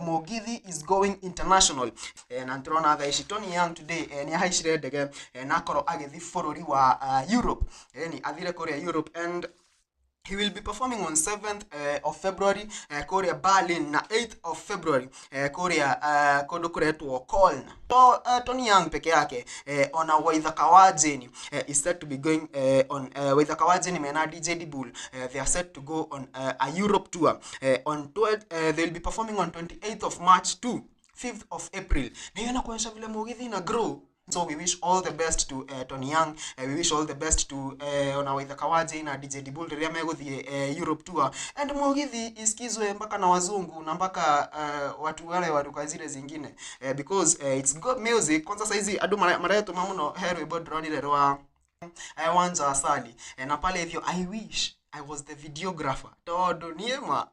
Mugithi is going international. Na nĩtũrona thaa ici Tony Young today nĩ ahaicire ndege na akorwo agĩthiĩ bũrũri wa Europe. Ni athire kũrĩa Europe and he will be performing on 7th of February kũrĩa Berlin na 8th of February kũrĩa kũndũ kũretwo Köln. So, Tony Young peke yake, ona Waithaka wa Jane is set to be going on Waithaka wa Jane mena DJ Dibul, they are set to go on a Europe tour on 12, they will be performing on 28th of March to 5th of April. Na hiyo inakuonyesha vile Mugithi ina grow. So we wish all the best to Tony Young. We wish all the best to ona Waithaka wa Jane na DJ Dibul rĩrĩa megũthiĩ Europe tour and Mugithi isikizwe mpaka na wazungu na mpaka watu wale wa duka zile zingine, because it's good music. Kwanza saizi andu maretũma mũno he rwĩmbo ndĩronire rwa Wanja Asali, na pale hivyo I wish I was the videographer tondũ niĩ ma